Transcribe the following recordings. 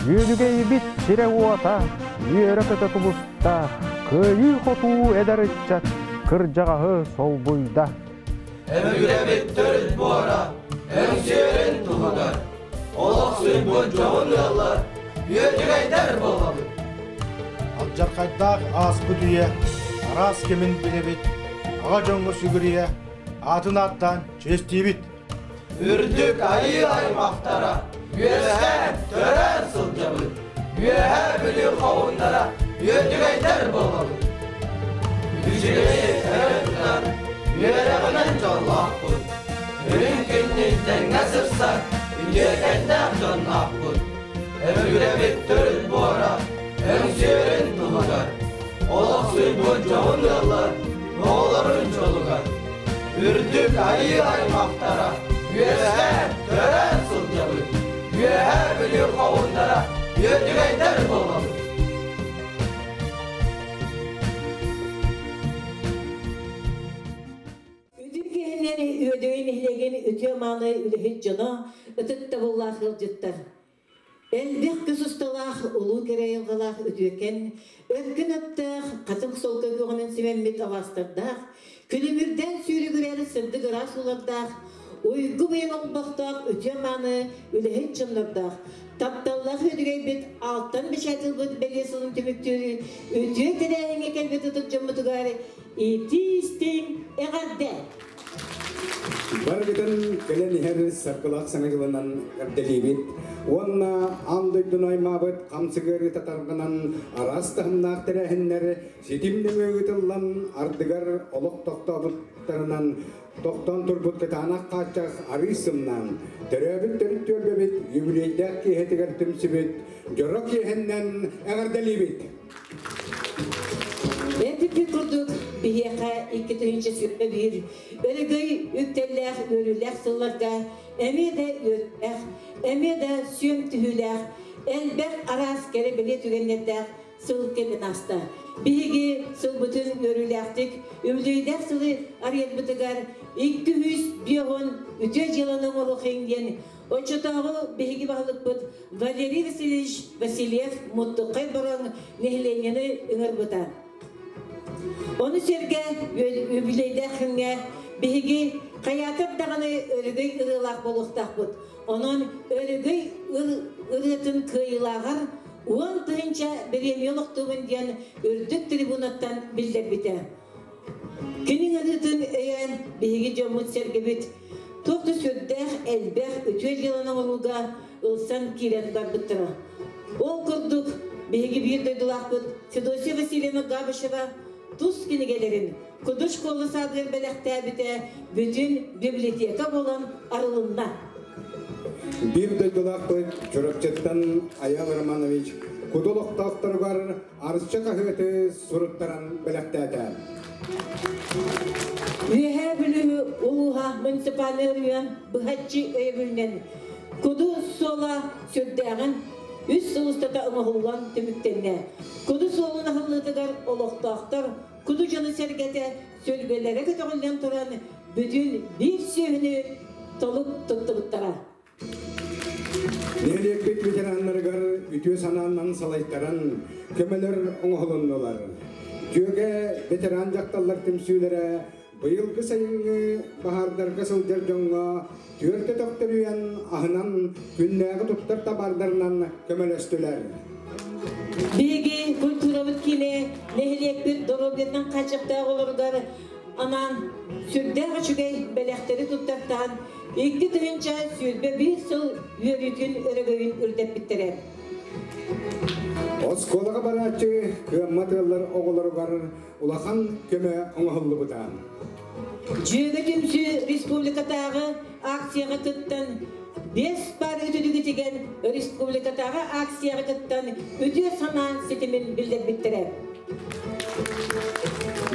Үөдүгэйбит сирэ-уота, үөрэ-көтө тубуста, кыайыы-хотуу эдэр ыччат кырдьаҕаһы солбуйда. Өбүгэбит төрүт буора, өҥсүөрүн туһугар, олохсуйбут дьоһун ыаллар, үөдүгэйдэр буолабыт. Алдьархайдаах ааспыт үйэ араас кэмин билэбит, аҕа дьоҥҥо сүгүрүйэ, аатын ааттаан чиэстиибит. Үрдүк айыы аймахтара, үөһээн, төрөөн сылдьабыт. Үөһээ Бүлүү хоһууннара, үөдүгэйдэр буолабыт. Үчүгэйи өрө тутар, үөрэҕинэн дьоллоохпут. Үрүҥ күннүүн тэҥҥэ сырсар, үтүөкэннээх дьонноохпут. Өбүгэбит төрүт буора, өҥсүөрүн туһугар, олохсуйбут дьоһун ыаллар оҕолорун дьолугар. Үрдүк айыы аймахтара, үөһээн, төрөөн сылдьабыт. Үөһээ Бүлүү хоһууннара, үөдүгэйдэр буолабыт. Үтүө киһинэн Үөдүгэй нэһилиэгин үтүө-мааны үлэһит дьоно, ытыктабыллаах ыалдьыттар. Элбэх көс усталаах, улуу кэрэ айылҕалаах үтүөкэн, өркөн өттөөх, хатыҥ солко күөҕүнэн симэммит алаастардаах, күлүмүрдээн сүүрүгүрэр сырдык ыраас уулардаах, уйгу быйаҥ олбохтоох үтүө-мааны үлэһит дьоннордоох, тапталлаах үөдүгэйбит алтан бэчээт ылбыт бэлиэ сылын түмүктүүр үтүө тэрээһиҥҥэ кэлбит ытык дьоммутугар итии-истиҥ эҕэрдэ! Барыгытын кэлэн иһэр саргылаах саҥа дьылынан эрдэлиибит уонна аан дойдуну аймаабыт хамсыгы татаргынан араас таһымнаах тэрээһиннэр ситим нөҥүө ыытыллан ардыгар олох тохтообуттарынан тохтоон турбут кытаанах хааччах арыы сымнаан төрөөбүт төрүт түөлбэбит юбилейдээх киэһэтигэр түмсүбүт дьоро киэһэннэн эҕэрдэлиибит! Эппиппит курдук, биһиэхэ 2021 өрөгөй үктэллээх үөрүүлээх сылларга эмиэ да үөрүүлээх, эмиэ да сүөм түһүүлээх, элбэх араас кэрэ-бэлиэ түгэннэрдээх сыл кэлэн ааста. Биһиги сылбытын үөрүүлээхтик, үбүлүөйдээх сылы арыйарбытыгар 250 үтүө дьыаланы оҥоруохайыҥ диэн оччотооҕу биһиги баһылыкпыт Валерий Васильевич Васильев Муттуккай Бороҥ нэһилиэнньэни ыҥырбыта. Ону сэргэ үбүлүөйдээх күҥҥэ биһиги хайаатар даҕаны өрөгөй ырыалаах буолуохтаахпыт. Онон өрөгөй ырыатын кыайыылааҕар 10 000 бириэмийэ олохтуубун диэн үрдүк трибунаттан биллэрбитэ. Кини ыҥырыытын өйөөн биһиги дьоммут-сэргэбит туох да сүрдээх элбэх үтүө дьыаланы оҥорууга ылсан киирэн барбыттара. Ол курдук, биһиги биир дойдулаахпыт Федосия Васильевна Габышева тус кинигэлэрин Куду школа саадыгар бэлэхтээбитэ бүтүн библиотека буолан арылынна. Биир дойдулаахпыт Чурапчыттан Айал Романович Куду олохтоохторугар Арчы хаһыаты суруттаран бэлэхтээтэ. Үөһээ Бүлүү улууһа муниципальнай оройуон быһаччы өйөбүлүнэн Куду суола сүрдээҕин үс сыл устата оҥоһуллан түмүктэннэ. Куду суолун аһыллыытыгар олохтоохтор Куду дьоно-сэргэтэ сүлгэлэрэ көтөҕүллэн туран бүтүн биир сүөһүнү толук туттубуттара. Нэһилиэкпит ветераннарыгар үтүө санаанан салайтаран көмөлөр оҥоһулуннулар. Дьүөгэ ветеран дьахталлар түмсүүлэрэ быйылгы сайыҥҥы баһаардарга сылдьар дьоҥҥо түөртэ төхтөрүйэн аһынан күннээҕи туттар табаардарынан көмөлөстүлэр. Биһиги культурабыт киинэ нэһилиэкпит доруобуйатынан хааччахтаах олоругар анаан сүрдээх үчүгэй бэлэхтэри туттартаан 2021 сыл үөрүүтүн өрөгөйүн үрдэппиттэрэ. Оскуолаҕа барааччы кыаммат ыаллар оҕолоругар улахан көмө оҥоһуллубута. Дьүөгэ түмсүү республикатааҕы акцияҕа кыттан, биэс паар үтүлүгү тигэн республикатааҕы акцияҕа кыттан үтүө санаа ситимин биллэрбиттэрэ.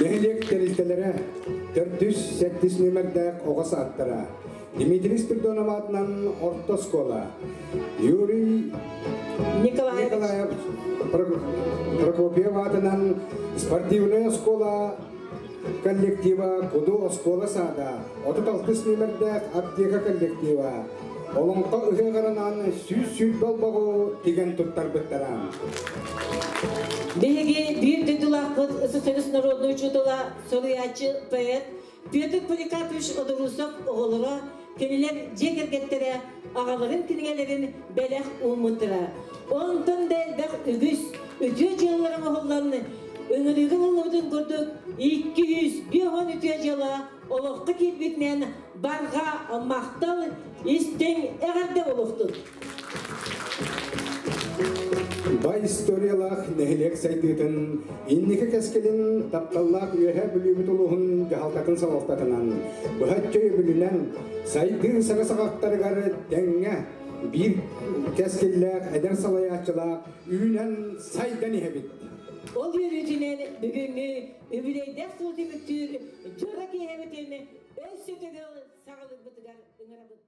Нэһилиэк тэрилтэлэрэ төрдүс, сэттис нүөмэрдээх оҕо саадтара Дмитрий Спиридонов аатынан орто оскуола, Юрий Николаев, Прокопьев аатынан спортивная оскуола. коллектива Куду оскуола саада, 36 нүөмэрдээх аптека коллектива, Олоҥхо ыһыаҕарынан 120 олбоҕу тигэн туттарбыттара. Биһиги биир дойдулаахпыт СССР народнай учуутала, суруйааччы, поэт Петр Поликарпович Одорусов оҕолоро, кинилэр дьиэ кэргэттэрэ аҕаларын кинигэлэрин бэлэх ууммуттара. Онтон да элбэх үгүс үтүө дьыалалар оҥоһуллан, ыҥырыыга ылыллыбытын курдук 250 үтүө дьыала олоххо киирбитинэн барҕа махтал, истиҥ эҕэрдэ буолуохтун! Бай историялаах нэһилиэк сайдыытын, инники кэскилин тапталлаах Үөһээ Бүлүүбүт улууһун дьаһалтатын салалтатынан, быһаччы өйөбүлүнэн сайдыы саҥа саҕахтарыгар тэҥҥэ биир кэскиллээх эдэр салайааччылаах үүнэн сайдан иһэбит. Ол үөрүүтүнэн бүгүҥҥү үбүлүөйдээх сыл түмүктүүр дьоро киэһэбитин өссө төгүл саҕалыырбытыгар ыҥырабын.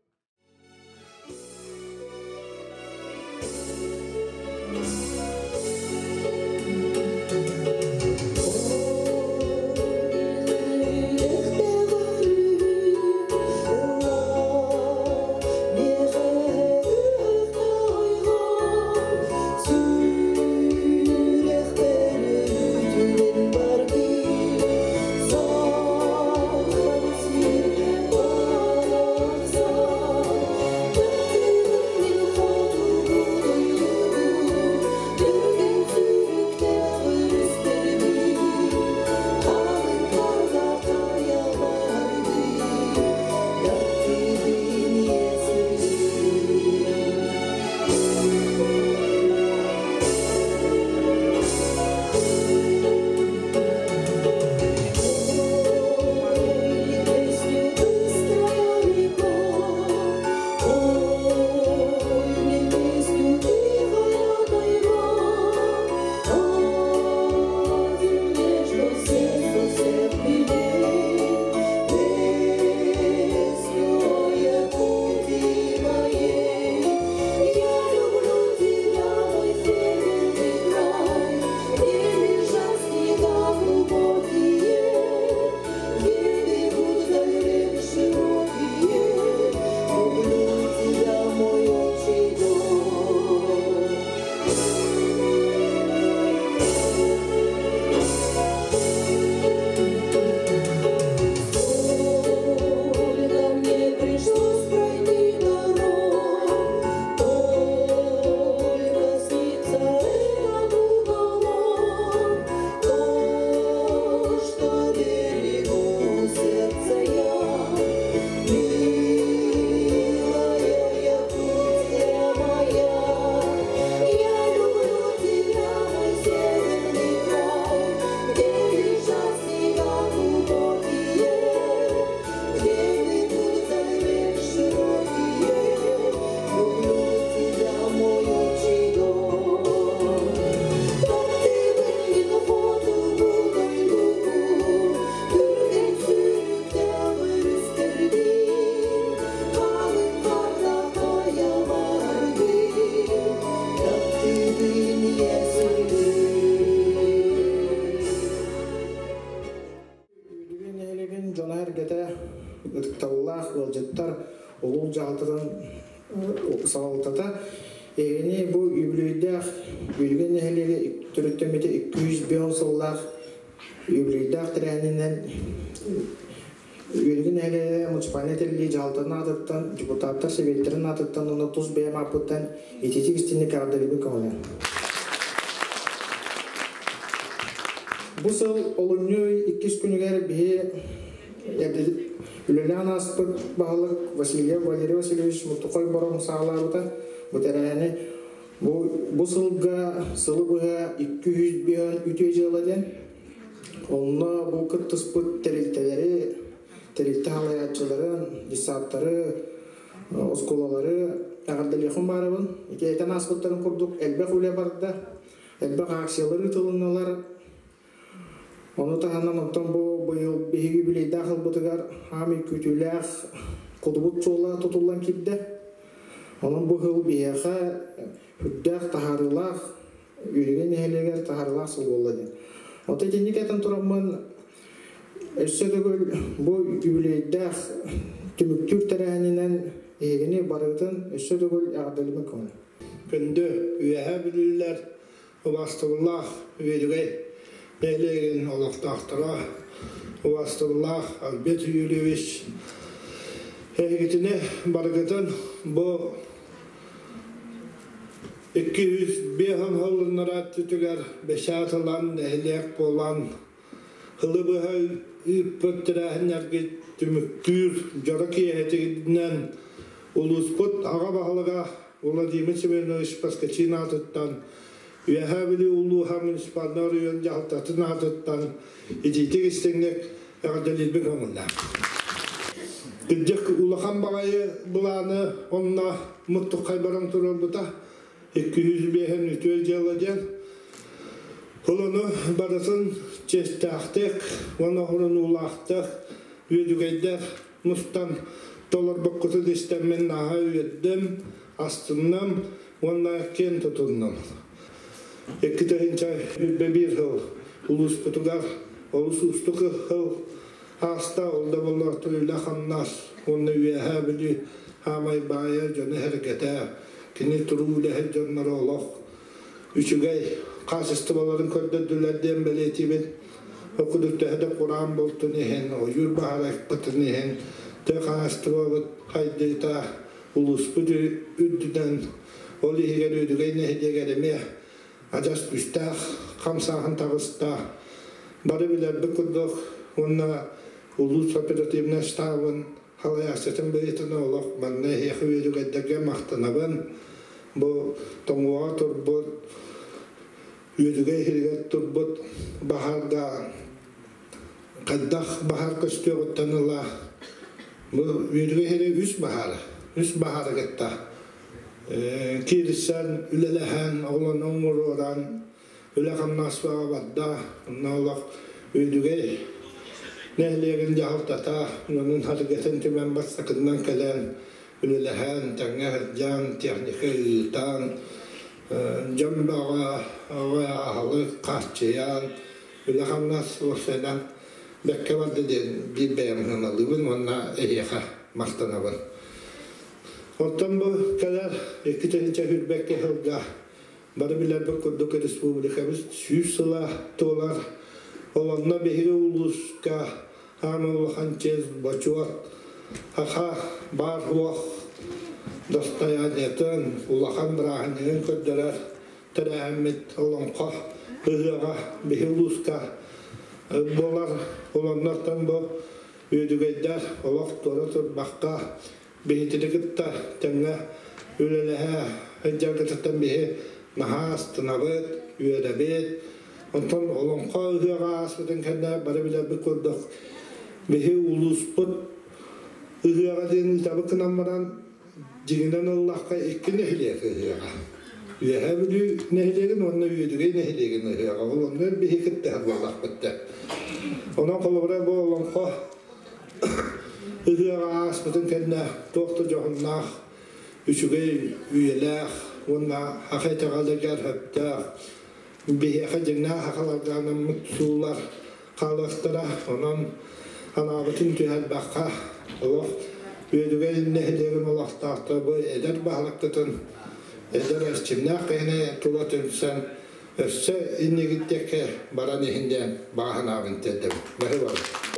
Үөдүгэй нэһилиэгин дьоно-сэргэтэ, ытыктабыллаах ыалдьыттар, улуус дьаһалтатын салалтата эһигини бу үбүлүөйдээх Үөдүгэй нэһилиэгэ төрүттэммитэ 205 сыллаах үбүлүөйдээх тэрээһининэн Үөдүгэй нэһилиэгэ муниципальнай тэриллии дьаһалтатын аатыттан, депутаттар сэбиэттэрин аатыттан уонна тус бэйэм ааппыттан ититик истиҥник эҕэрдэлиибин көҕүлээн. Бу сыл олунньу ый иккис күнүгэр биһи үлэлээн ааспыт баһылык Васильев Валерий Васильевич Муттухой Бороҥ саҕалаабыта. Бу тэрээһини бу, бу сылга сылы быһа 205 үтүө дьыала диэн. Онно бу кыттыспыт тэрилтэлэри, тэрилтэ салайааччыларын, детсадтары, оскуолалары эҕэрдэлиэхпин баарабын. Ити этэн ааспыттарын курдук элбэх үлэ барда. Элбэх акциялар ыытылыннылар. Ону таһынан оттон бу быйыл биһиги юбилейдаах ылбытыгар хаамый күүтүүлээх кудубут суола тутуллан киирдэ. Онон бу сыл биһиэхэ үрдээх таһаарыылаах Үөрүгэн нэһилиэгэр таһаарыылаах сыл буолла диэн. Оттон итинник этэн тураммын Өссө төгүл бу үбүлүөйдээх түмүктүүр тэрээһининэн эһигини барыгытын өссө төгүл эҕэрдэлиибин көҥүл. Күндү Үөһээ Бүлүүлэр, убаастабыллаах Үөдүгэй нэһилиэгин олохтоохторо, убаастабыллаах Альберт Юрьевич, эһигитини барыгытын бу 205 сыллыннарааччытыгар бэчээт ылан, нэһилиэк буолан, Ылы быһа ыыппыт тэрээһиннэргит түмүктүүр дьоро киэһэтинэн улууспут аҕа баһылыга Владимир Семенович Поскачин аатыттан, Үөһээ Бүлүү улууһа муниципальнай оройуон дьаһалтатын аатыттан итиитик истиҥник эҕэрдэлиирбин көҥүллээх. Кырдьык улахан баҕайы былааны онно муттукхай баран туруорбута 205 үтүө дьыала диэн. Ол ону барытын чиэстээхтик уонна оһорунуулаахтык үөдүгэйдэр мустан толорбуккутун истэммин наһаа үөрдүм, астынным уонна киэн тутуннум. 2021 сыл улууспутугар олус уустук сыл ааста, ол да буоллар үлэ-хамнас уонна Үөһээ Бүлүү хаамай баайа дьоно-сэргэтэ, кини туруу үлэһит дьонноро олох үчүгэй хаачыстыбаларын көрдөрдүлэр диэн бэлиэтиибин. Ол курдук төһө да кураан буолтун иһин, ойуур баһаарайпытын иһин, тыа хаһаайыстыбабыт хайдыыта улууспут үрдүнэн, ол иһигэр Үөдүгэй нэһилиэгэр эмиэ адьас күүстээх хамсааһын таҕыста. Бары билэрбит курдук уонна улуус оперативнай штабын халайааччытын быһыытынан олох манна эһиэхэ үөдүгэйдэргэ махтанабын. Бу тоҥуоҕа турбут, үөдүгэй иһигэр турбут баһаарга хайдах баһаар көстүөҕүттэн ыла бу үөдүгэй иһири үс баһаары, үс баһаары кытта киирсэн, үлэлэһэн, оҕолонон оҥоруоран үлэ-хамнас барда. Онно олох Үөдүгэй нэһилиэгин дьаһалтата дьонун харгытын түмэн бастакыннан кэлэн үлэлэһэн, тэҥҥэ сылдьан, техника ыытан, дьон бөҕө аһылык хааччыйан, үлэ-хамнас уопсайынан бэккэ барда диэн биир бэйэм сыаналыыбын уонна эһиэхэ махтанабын. Оттон бу кэлэр 2022 сылга бары билэрбит курдук республикабыт 100 сыла туолар. Ол онно биһиги улууска аан улахан чиэс бочуот саха баар суох достояниетын, улахан бырааһынньыгын көрдөрөр тэрээһиммит Олоҥхо ыһыаҕа биһи улууска буолар. Ол оннортон бу үөдүгэйдэр олох туора турбакка биһитини кытта тэҥҥэ үлэлэһэ сылдьаргытыттан биһи наһаа астынабыт, үөрэбит. Онтон Олоҥхо ыһыаҕа ааспытын кэннэ бары билэрбит курдук биһи улууспут ыһыаҕа диэн ыытабыт гынан баран дьиҥинэн ыллахха икки нэһилиэк ыһыаҕа. Үөһээ Бүлүү нэһилиэгин уонна Үөдүгэй нэһилиэгин ыһыаҕа. Ол онно биһи кыттыһар буоллахпыт да. Онон холобура бу олоҥхо ыһыаҕа ааспытын кэннэ туох да дьоһуннаах, үчүгэй үйэлээх уонна саха итэҕэлигэр сөптөөх биһиэхэ дьиҥнээх сахаларга анаммыт сууллар хаалыахтара. Онон анаабытын түһэрбэххэ олох Үөдүгэй нэһилиэгин олохтоохторо бу эдэр баһылыккытын эдэр эрчимнээх киһини тула түмсэн өссө иннигит диэки баран иһин диэн баҕа санаабын тиэрдэбин. Баһыыбабын.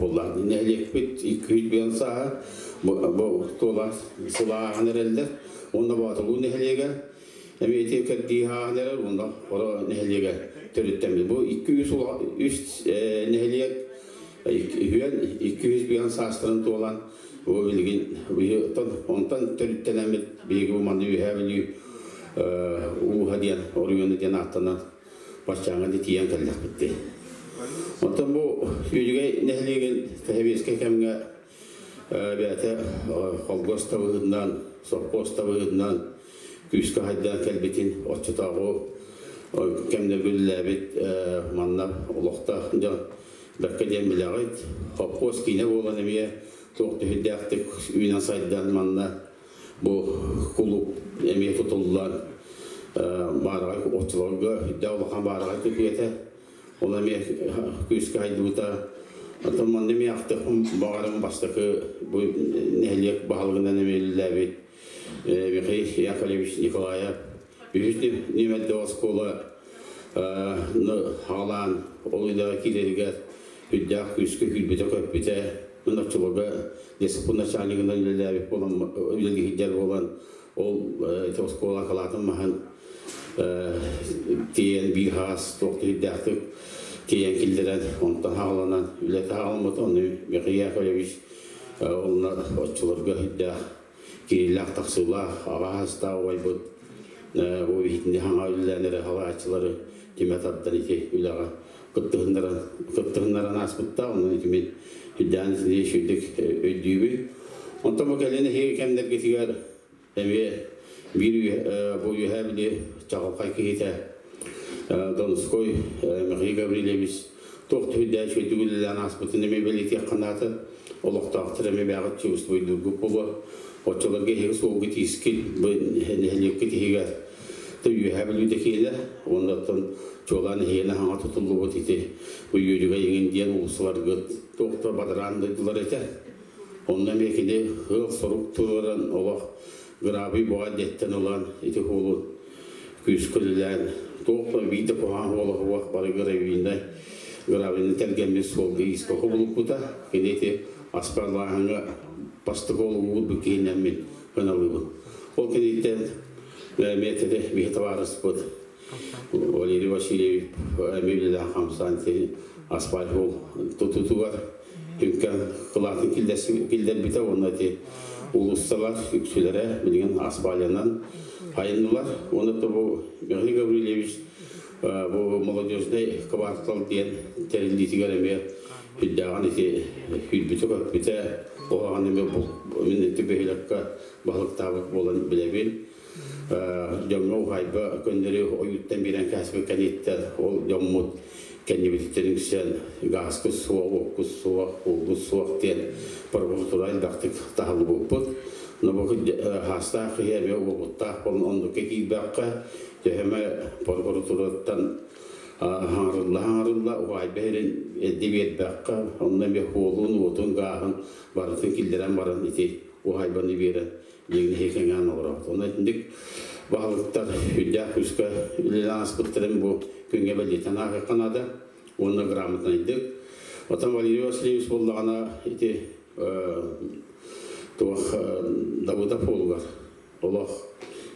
Туох буолла? Нэһилиэкпит 200 сааһа бу туола сылааһын эрэллэр. Онно Боотулуу нэһилиэгэ эмиэ ити кэрдии ааһан эрэр, онно Хоро нэһилиэгэ төрүттэммит. Бу 203 нэһилиэк үһүөн 200 саастарын туолан бу билигин онтон төрүттэнэммит биһиги бу манна Үөһээ Бүлүү ууһа диэн оройуону диэн ааттанан баччааҥҥа тиийэн кэллэхпит дии. Оттон бу Үөдүгэй нэһилиэгин сэбиэскэй кэмҥэ бэйэтэ холкуос да быһыытынан, сопхуос да быһыытынан күүскэ хайдаан кэлбитин оччотооҕу кэмнэргэ үлэлээбит манна олохтоох дьон бэркэ диэн билэҕит. Холкуос киинэ буолан эмиэ туох түһүрдээхтик үүнэн сайдан манна бу кулууп эмиэ тутуллан баараҕай оччолорго үрдээх улахан баараҕай тутуу этэ. Ол эмиэ күүскэ хайдыбыта. Оттон манна эмиэ ахтыахпын баҕарым бастакы бу нэһилиэк баһылыгынан эмиэ үлэлээбит Михаил Яковлевич Николаев үһүс нүөмэрдээх оскуола хаалаан ол үлэҕэ киирэригэр үрдээх күүскэ күүрбүтэ-көппүтэ. Мин оччолорго лесопун начальнигынан үлэлээбит буолан үлэлиһидэр буолан ол ити оскуола акылаатын маһын тиэйэн биир хаас туох киһирдээхтик тиэйэн киллэрэн онтон хааланан үлэтэ хаалмыт. Ону Михаил Яковлевич онно оччолорго үрдээх киирилээх тахсыылаах аҕа саастаах убайбыт бу биһитини хаҥа үлэлээн эрэ халааччылары түмэ тардан ити үлэҕэ кыттыһыннаран кыттыһыннаран ааспыттаах. Онон ити мин үрдээн итини үчүгдүк өйдүүбүн. Онтон бу кэлин эһиги кэмнэргитигэр эмиэ биир бу үөһээ били чаҕылхай киһитэ Донской Михаил Гаврильевич туох түһүрдээх үчүгэйдик үлэлээн ааспытын эмиэ бэлиэтиэххэ наада. Олохтоохтор эмиэ бэҕэт чувствуйдуургут буолуо. Оччолорго эһиги суолга тиискит бу нэһилиэккит иһигэр Үөһээ Бүлүү киэлэ уонна оттон чуолаан эһиэнэ хаҥа тутуллубут ити бу Үөдүгэй иҥин диэн уулуссаларгыт туох да бадараан дойдулар этэ. Онно эмиэ кини ыал сорук туруоран олох грабый буҕа диэттэн ылан ити хуолу күүскэ үлэлээн туох да биир да куһаҕан хуола суох бары гравийнай гравийны тэлгэммит суолга иискэ кубулуппута. Кини ити аспарлааһыҥҥа бастакы олугу уурбут киһинэн мин ыналыыбын. Ол кэнниттэн миэтэтэ биһи табаарыспыт Валерий Васильевич эмиэ үлэлээн хамсаан асфальт тутутугар түҥкэн кылаатын киллэрбитэ уонна ити улууссалар үксүлэрэ билигин асфальтынан айаннылар. Уонна бу Михаил Гаврильевич бу молодежный квартал диэн тэриллиитигэр эмиэ үрдээҕин ити хүрбүтэ-көппүтэ оһоҕон эмиэ мин ити бөһүөлэккэ баһылыктаабыт буолан билэбин. Дьоҥҥо уһаайба көннөрү ойууттан биэрэн кээспит кэниттэр ол дьоммут кэннибититтэн үксээн гааскыт суох, уоккут суох, уулгут суох диэн прокуратура элбэхтик таһыллыбыппыт. Но бу хаастаах киһи эмиэ уопуттаах буолан оннукка киирбэххэ төһөмө прокуратураттан хаҥарылла-хаҥарылла уһаайба иһирин эрдэ биэрбэххэ онно эмиэ хуолун, уотун, гааһын барытын киллэрэн баран ити уһаайбаны биэрэн дьиҥ кэҥээн олоробут. Онно итинник баһылыктар үрдээх күүскэ үлэлээн ааспыттарын бу күҥҥэ бэлиэтэн ааһыахха наада уонна грамотнайдык. Оттон Валерий Васильевич буоллаҕына ити туох Давыдов уолугар олох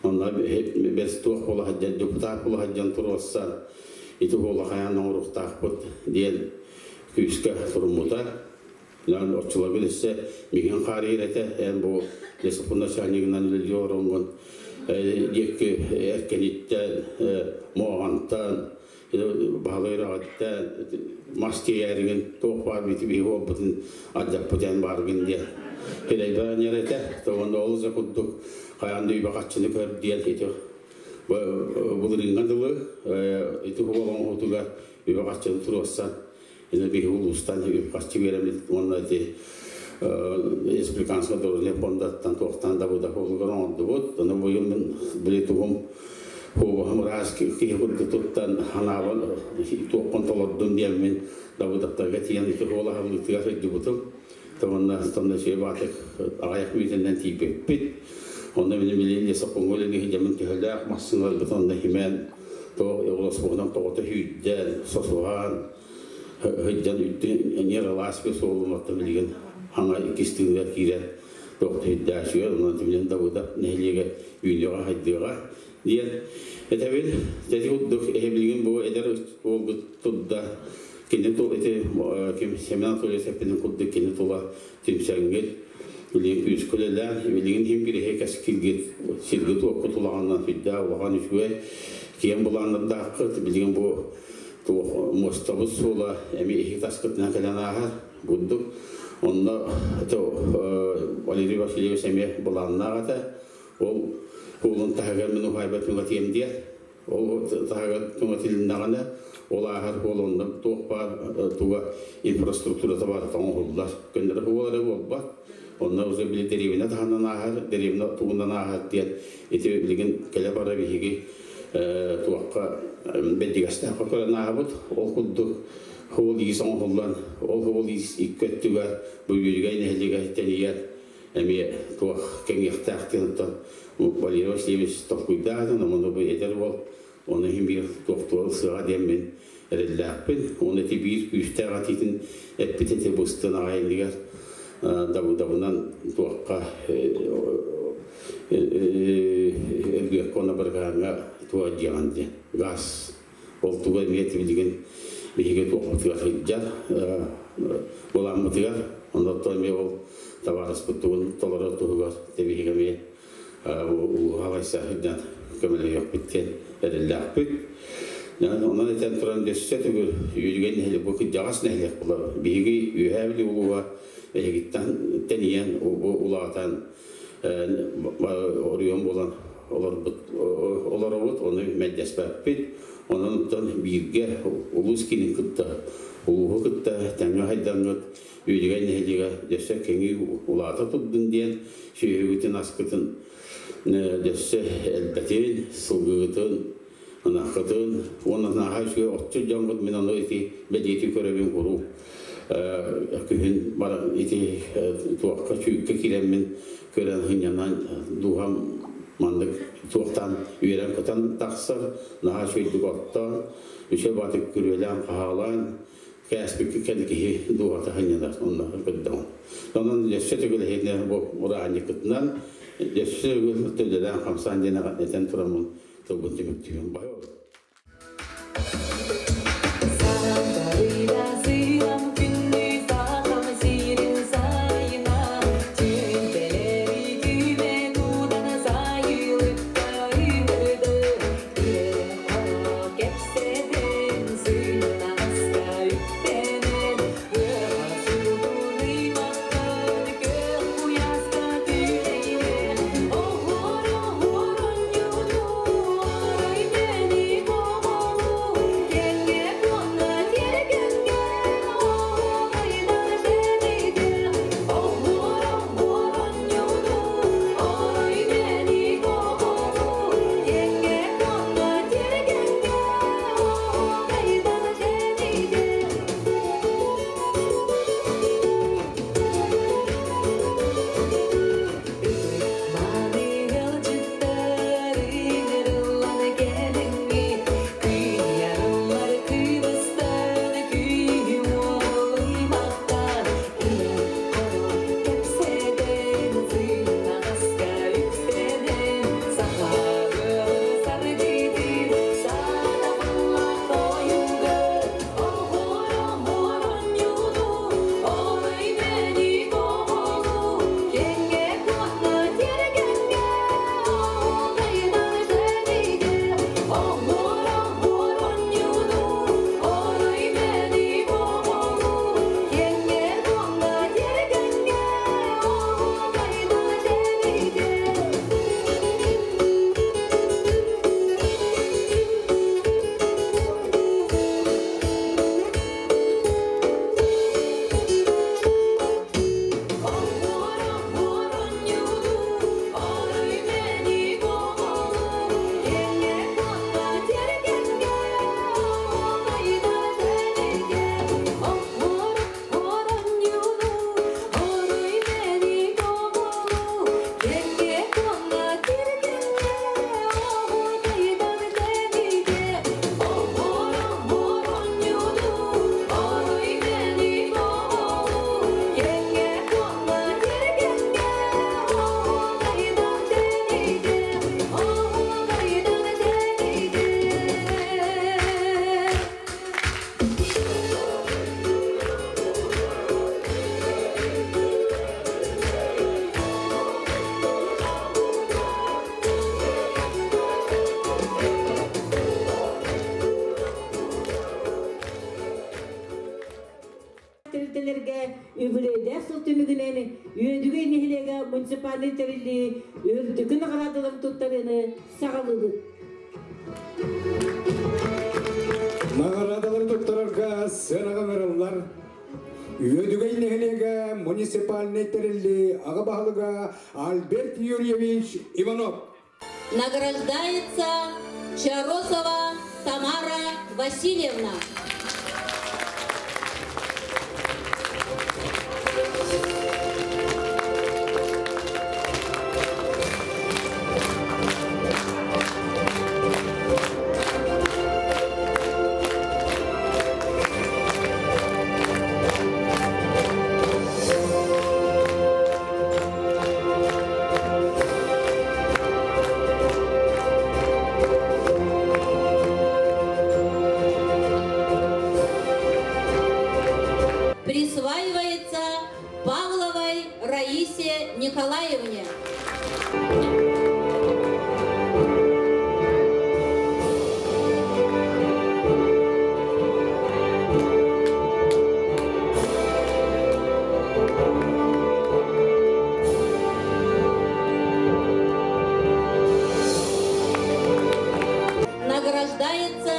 онно бэс туох буола сылдьан депутат буола сылдьан туруорсан ити уола хайаан оҥоруохтаахпыт диэн күүскэ туруммута. Лан оччолорго өссө миһин хаарыйар этэ. Эн бу лесопун начальнигынан үлэлии олороҥҥун диэки эркэниттэн, моҕантан, баһылай үрэҕиттэн мас тиэйээригин туох баар бити биһи буолбутун алдьаппыт эн бааргын диэн кэлэйбээн этэ. Тоҕонно ол да курдук хайаан да үйбэ хаччыны көр диэн ити былырыыҥҥа дылы ити хуол оҥоһуутугар үбэ хаччыны туруорсан ини биһи улуустан үп-харчы биэрэммит уонна ити республиканскай дорожный фондаттан туохтан да буда холугар оҥордубут. Ону быйыл мин били тугум хуобаһым ыраас киһи курдук туттан ханаабын туохпун толордум диэммин Давыдовтарга тиийэн ити хуола аһыллыытыгар сылдьыбытым. Тонна тонна сүө баатык аҕыйах мүнүүтэннэн тиийбиппит. Онно мин билин лесопуҥҥа үлэлии сылдьаммын төһөлөөх массыыналарбытын онно химэн тоҕо олосуһунан тоҕото сүүрдэн, сосуһан. Хыджан үттүн нераласпы суолуматта билген хаңа иккис тыынга киирэн туох тиһиддаашыгар онон тиминен дабыда нэһилиэгэ үүнүөҕэ хайдыаҕа диэн этэбин тэти курдук эһэ бу эдэр уолгут турда кини тул ити ким Семен Анатольевич эппитин курдук кини тула түмсэҥҥит билигин күүскүлэлээн билигин хим кириһэ кэскилгит сиргит уокку тулаҕаннан сүрдээх улахан үчүгэй киэн булааннардааххыт билигин бу туох муостабыт суола эми иһи таскытынан кэлэн ааһар бурдук онно то Валерий Васильевич эмиэ былааннаах этэ ол уолун таһыгар мин уһайбат түҥэтиэм диэн ол таһыгар түҥэтилиннэҕинэ ол ааһар ол онно туох баар туга инфраструктурата баар оҥоһуллар көннөрү буолар эрэ буолбат онно уже били дэриэбинэ таһынан ааһар дэриэбинэ тугунан ааһар диэн ити билигин кэлэ бара биһиги туохха бэрдигэстээххэ көрөн ааһабыт ол курдук хуол иис оҥоһуллан ол хуол иис икки өттүгэр бу үөрүгэй нэһилиэгэ тэнийэр эмиэ туох кэҥиэхтээх диэн оттон Валерий Васильевич толкуйдаатын ону бу эдэр уол ону иһин биир туохтуор ылсыаҕа диэн мин эрэллээхпин уонна ити биир күүстээх этиитин эппит эти быстын аҕай иннигэр дабыдабынан туохха Өргүөккэ уонна Баргааҥҥа туох дьиэҕин диэн газ ол туга эмиэ билигин биһиги туохпутугар сылдьар буламмытыгар оннуттан эмиэ ол табаарыспыт тугун толорор туһугар биһиги эмиэ улууһа алайса сылдьан көмөлөһүөхпүт диэн эрэллээхпит. Онон этэн туран өссө төгүл Үөдүгэй нэһилиэк бу кырдьаҕас нэһилиэк буолар. Биһиги Үөһээ Бүлүү улууһа эһигиттэн тэнийэн улаатан оройуон буолан олорбут олоробут, ону мэлдьэспэппит. Онон оттон бииргэ улуус киинин кытта, улууһу кытта тэҥҥэ хайдаҥҥыт Үөдүгэй нэһилиэгэ өссө кэҥии улаата турдун диэн сүөһүгүтүн аскытын өссө элбэтин, сылгыгытын, ынаххытын уонна наһаа үчүгэй отчут дьоҥҥут мин ону ити бэлиэтии көрөбүн куруук күһүн баран ити туохха чүүккэ киирэммин көрөн сынньанан дууһам маннык туохтаан үөрэн-көтөн тахсар наһаа үчүгэйдик оттоон үчүгэй баҕатык күрүөлээн хаһаалаан кээспиккэ кэл киһи дууһата сынньанар онно көрдөҕүн онон өссө төгүл эһиэнэ бу ураанньыккытынан өссө төгүл төлөлөөн хамсаан диэн этэн тураммын тылбын түмүктүүбүн бай муниципальнай тэриллии үрдүкү наҕараадаларын туттарыыны саҕалыыбыт. Наҕараадалары туттарарга сыанаҕа ыҥырыллар Үөдүгэй нэһилиэгэ муниципальнай тэриллии аҕа баһылыга Альберт Юрьевич Иванов. Награждается Чаросова Тамара Васильевна. Присваивается Павловой Раисе Николаевне. Награждается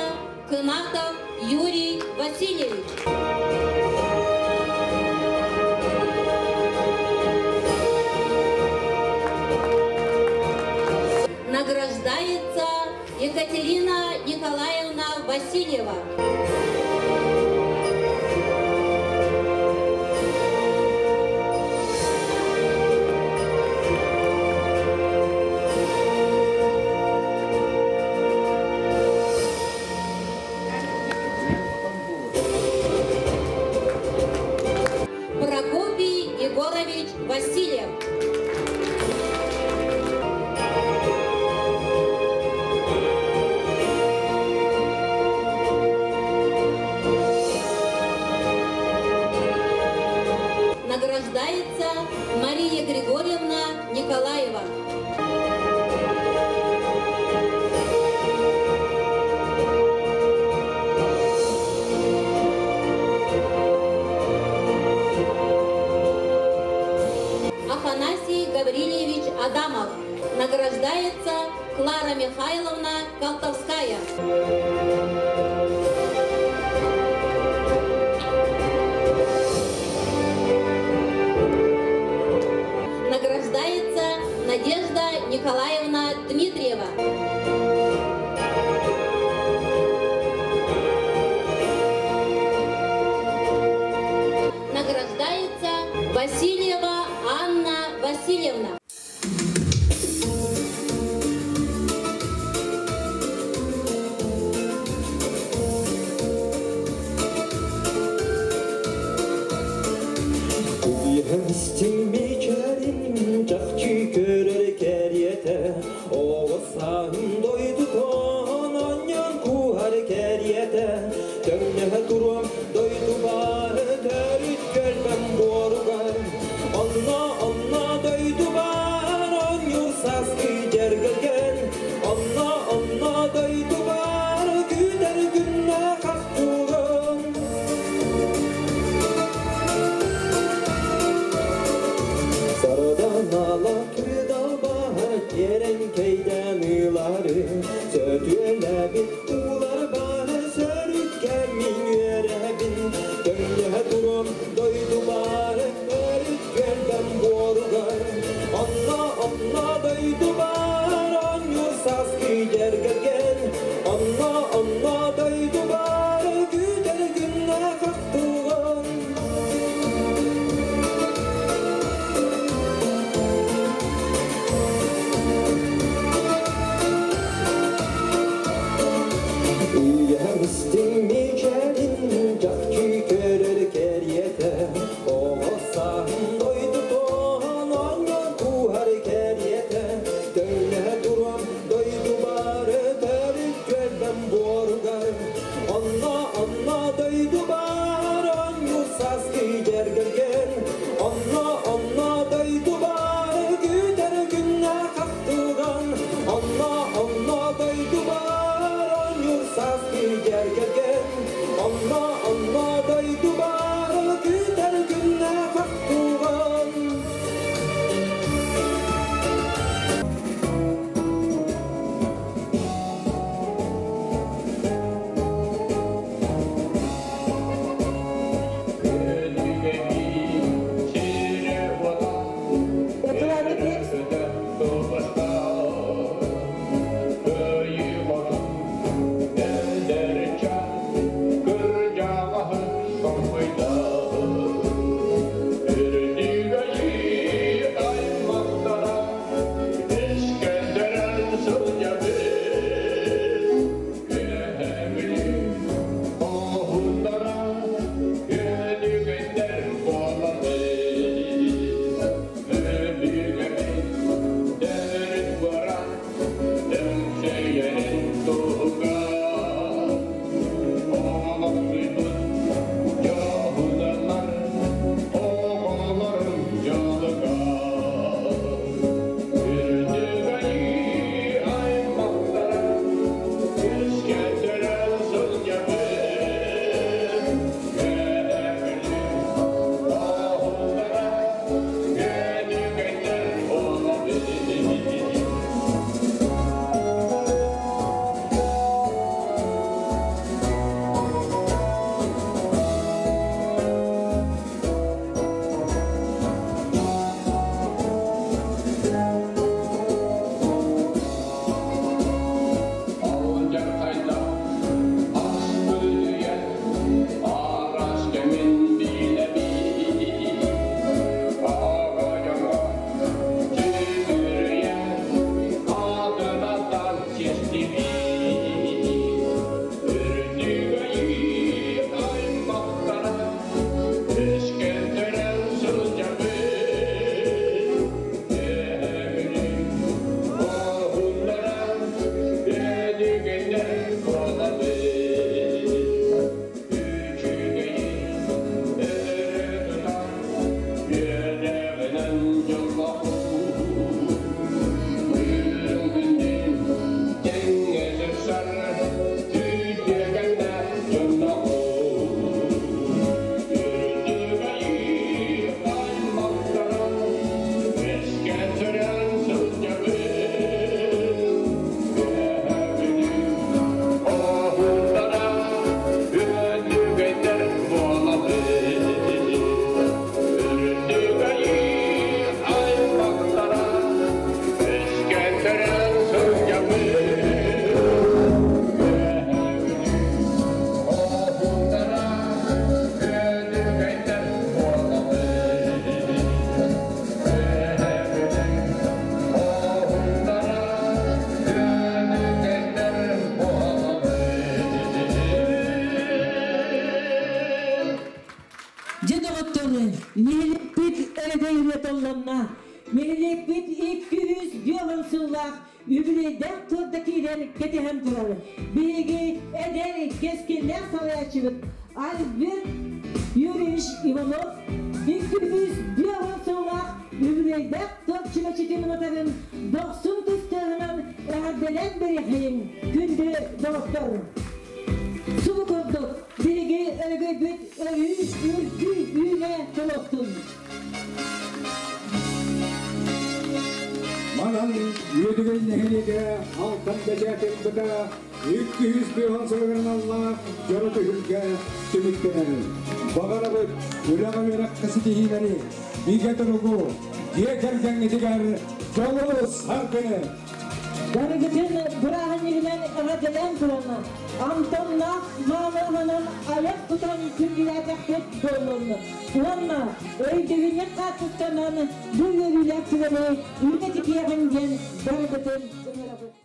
Кынатов Юрий Васильевич. Награждается Екатерина Николаевна Васильева. Прокопий Егорович Васильев. Награждается Мария Григорьевна Николаева. Афанасий Гаврильевич Адамов. Награждается Клара Михайловна Колтовская. Награждается Надежда Николаевна Дмитриева. Награждается Васильева Анна Васильевна. сыллаах үбүлүөйдээх туорда киирэн кэтэһэн турар. Биһиги эдэр кэскиллээх салайааччыбыт Альберт Юрьевич Иванов 250 сыллаах үбүлүөйдээх туорт чүмэчитин уматарын дохсун тустааһынан эҕэрдэлээн бэриэхэйиҥ, күндү доҕоттор! Субу курдук биһиги өрөгөйбүт өрүү үрдүү үүнэ туруохтун! Манан Үөдүгэй нэһилиэгэ Алтан бэчээт ылбыта 250 сылыгар аналлаах дьоро түһүлгэ түмүктэнэр. Баҕарабыт үлэҕэ үөрэххэ ситиһиилэри, бигэ туругу, дьиэ кэргэҥҥитигэр дьолу саргыны! Барыгытын бырааһынньыгынан эҕэрдэлээн туран, Антоннаах маамырынан айах тутан күндүлээтэхпит буоллун уонна өйдөбүнньүк хаартысканан бу үөрүүлээх түгэни үйэтитиэҕиҥ диэн барыгытын ыҥырабыт.